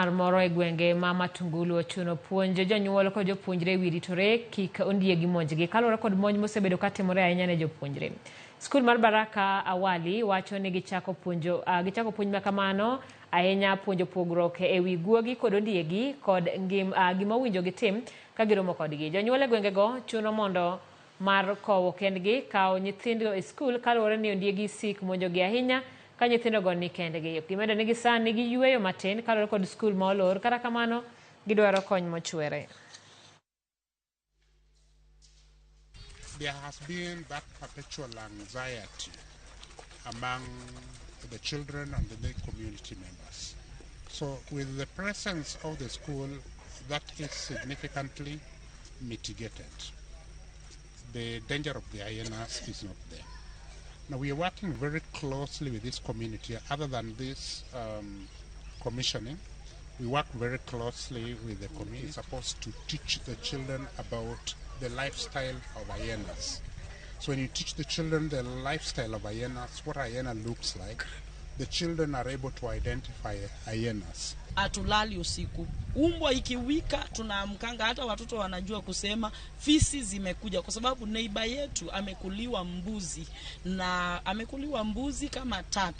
Primar moro e gwenge ma Matungulu ochuno puonj jonyuol kod jopuonjre ewi ritore kik ondiegi monjgi kaluwore kod monj mosebedo katimore ahinya ne jopuonjre. Skul mar Baraka Awali wacho ni gichako puonjo gichako puonj ma kamano ahinya puonjo pogruok ewi guogi kod ondiegi kod gima owinjo gitim ka giromo kodgi. Jonyuol e gwengego chuno mondo mar kowo kendgi kawo nyithindo e skul kaluwore ni ondiegi sik monjogi ahinya ka nyithindogo ni kendgi. Gimedo ni gisani giyueyo matin kaluwore kod skul ma olor kata kamano gidwaro kony mochwere. There has been that perpetual anxiety among the children and the community members. So with the presence of the school, that is significantly mitigated. The danger of the hyenas is not there. Now we are working very closely with this community. Other than this commissioning, we work very closely with the community. It's supposed to teach the children about the lifestyle of hyenas. So when you teach the children the lifestyle of hyenas, what a hyena looks like, the children are able to identify hyenas. Hatulali usiku. Umbwa ikiwika tunaamkanga, hata watoto wanajua kusema fisi zimekuja, kwa sababu neighbor yetu amekuliwa mbuzi na amekuliwa mbuzi kama 3.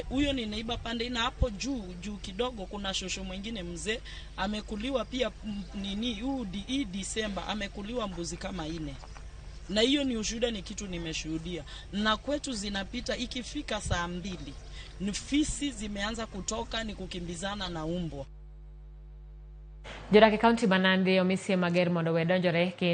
Huyo ni neighbor pande, na hapo juu juu kidogo kuna shosho mwingine mzee amekuliwa pia nini huu hii Disemba amekuliwa mbuzi kama 4. Na hiyo ni ushuhuda, ni kitu nimeshuhudia. Na kwetu zinapita ikifika saa 2 ni fisi zimeanza kutoka, ni kukimbizana na umbwa. Jodak e kaunti ma Nandi omi siem mager mondo we donjore.